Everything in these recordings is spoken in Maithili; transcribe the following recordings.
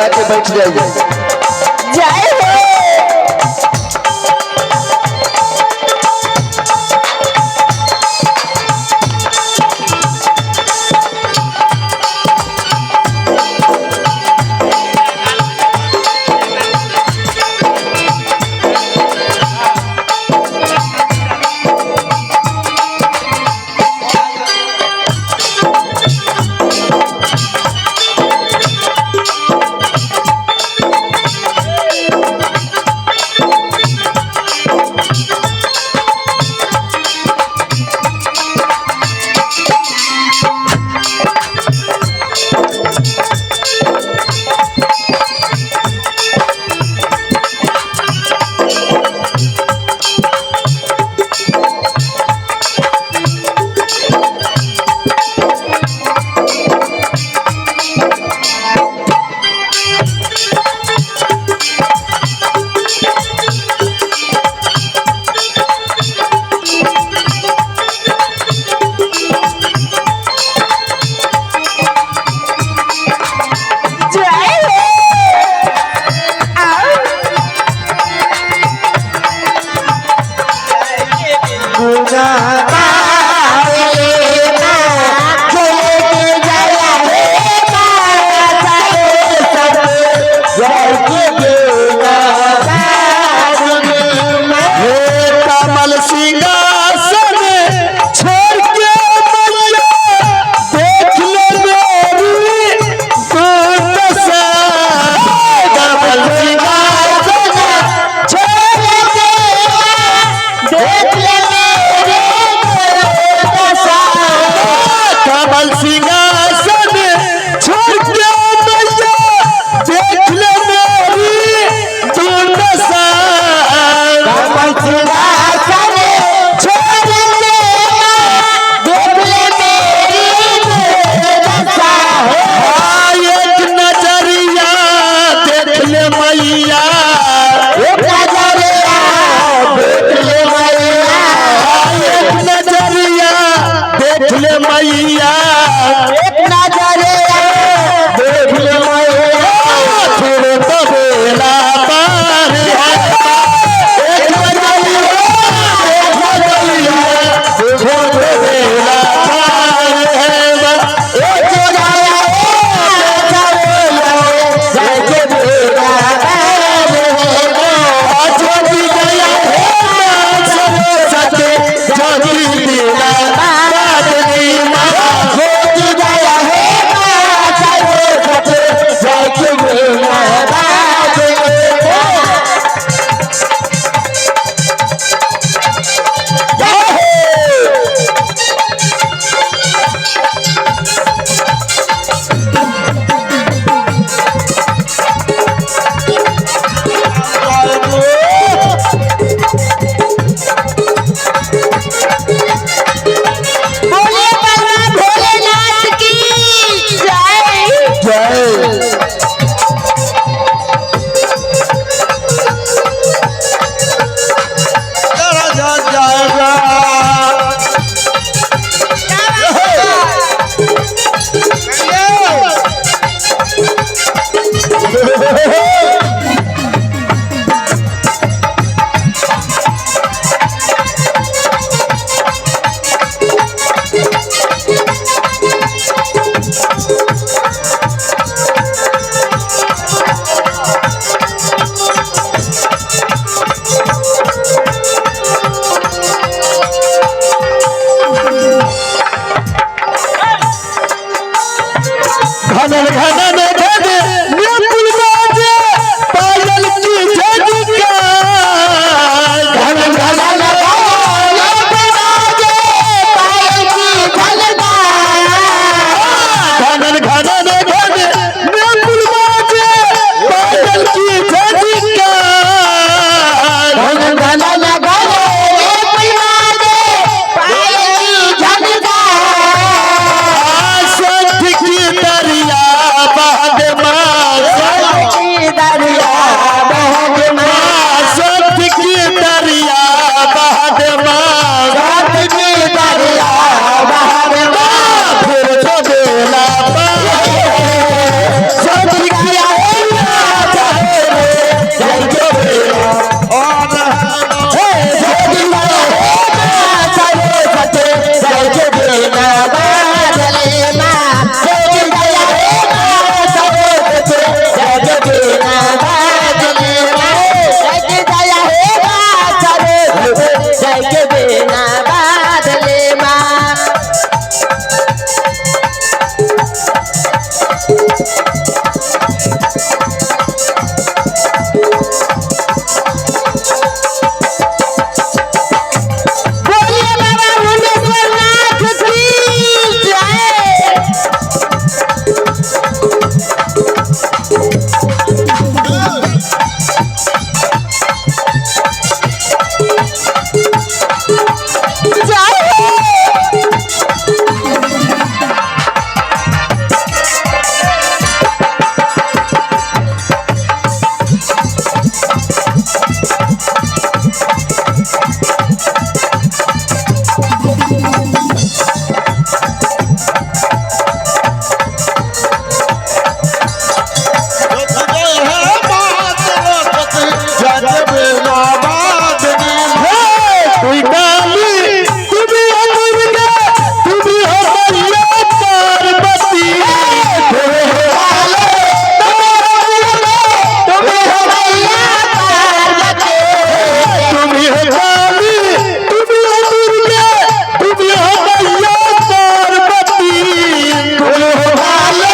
जाके बैठ जाइए। जय हो। जय हो। आओ। हे कमल सिंहासन छोड़ के मैया देख ले मेरी दुर्दशा। कमल सिंहासन छोड़ के देख ले मेरी दुर्दशा। कमल सिंहासन छोड़ के मैया देख ले मेरी दुर्दशा। कमल सिंहासन छोड़ के देख ले मेरी दुर्दशा। एक नजरिया देख ले मैया, एक नजरिया देख ले मैया, एक नजरिया देख ले मैया, एक नजरिया देख ले मैया। फिर तो बेला पार है। एक नजरिया देख ले मैया, फिर तो बेला पार है। एक नजरिया देख ले ज्योति गया है सरस्वती, ज्योति दिला बादली माँ। गया है बोलिए भगवान भोलेनाथ की जय। जय। जय के बिना बादले माँ। बोलिए बाबा मुंडेश्वर नाथ की जय। जय हो। তুই কালী তুমি হো দুর্গা তুমি হো মাইয়া পার্বতী তুমি হো কালী তুমি हो मैया पार्वती। তুমি হো কালী তুমি হো দুর্গা তুমি হো মাইয়া পার্বতী তুমি হো কালী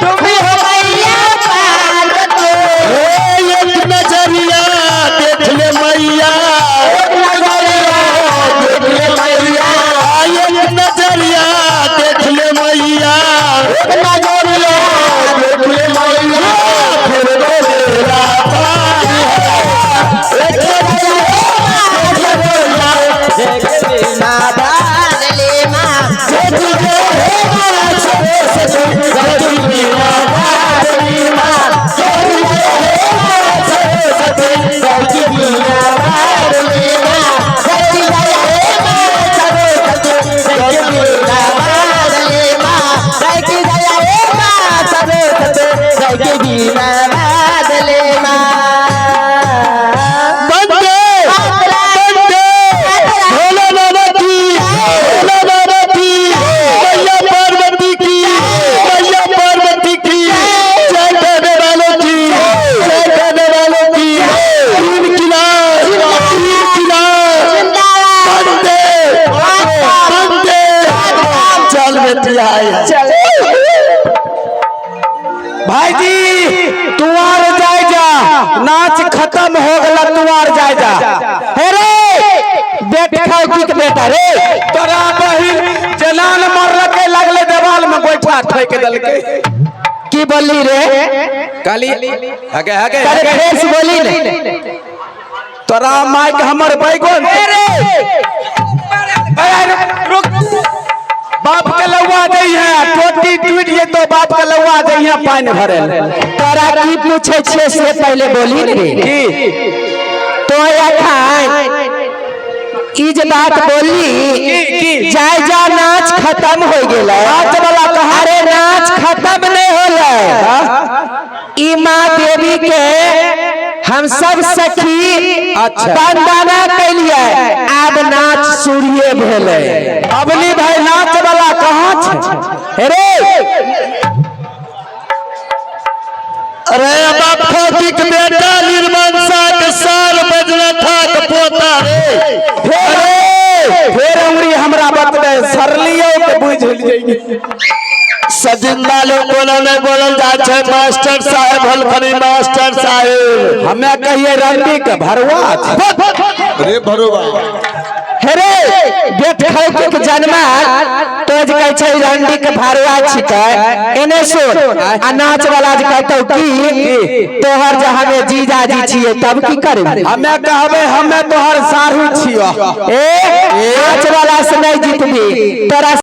তুমি हो मैया पार्वती। एक नजरिया देख ले मैया एक नजरिया देख ले मैया। एक नजरिया देख ले मैया एक नजरिया देख ले मैया। फिर बोलेगा पानी एक नजरिया देख ले बिना बादले माँ। जग हे माँ सरस्वती जग बिना बादली माँ जग हे माँ सरस्वती जग बिना बादले माँ। जग हे माँ सरस्वती जग बिना बादले माँ। जग हे माँ सरस्वती जग बिना बादले माँ। बंदे बंदे भोले बाबा की भोले बाबा की मैया पार्वती की मैया पार्वती की जय कहने वालों की जय कहने वालों की तीन किलास तीन किलास बंदे बंदे चल बेटी आई चले भाई जी तुआर जाय जा नाच खत्म हो गला तुआर जाय जा। हे रे बेटा की के बेटा रे तोरा बहिन जनान मरलके लगले देवाल में गोइठा ठोक देलके। की बोली रे? काली हगे हगे अरे फेर से बोली ने। तोरा माइक हमर बैगन रे अरे रुक बाप के लौवा दई है टोटी टूट जे तो बाप के लौवा दई है पानी भरे तोरा की पूछे छे से पहले बोली ने रे। की तो अखान ई जे बात बोली की? जाय जा नाच खत्म हो गेलै। नाच वाला कहाँ? अरे नाच खत्म नहीं होलै। ई माँ देवी के हम सब सखी अच्छा। वंदना कैलिए आब नाच सूर्य भेलै। अबली भाई नाच वाला कहाँ छे? रे अरे बाप फौजी के बेटा निर्मनसा के सार बजना था के पोता रे। फेर फेर उंगली हमरा बतबे सरलियो के बुझ लियै। सजिंदा लोग बोलल नहीं बोलल जाय छै मास्टर साहेब हलखनी मास्टर साहेब। हमें कहिए रंडी के भरवा छै। रे भरुआ हे रे बेटा के जन्मा तो जे कहै छै रंडी के भरवा छिकै। एने सुन आ नाच वाला जे कहतौ की तोहर जे हमे जीजा जी छियै तब की करबी? हमें कहबे हमें तोहर साढ़ू छियो। ए नाच वाला से नहीं जीतबी तोरा।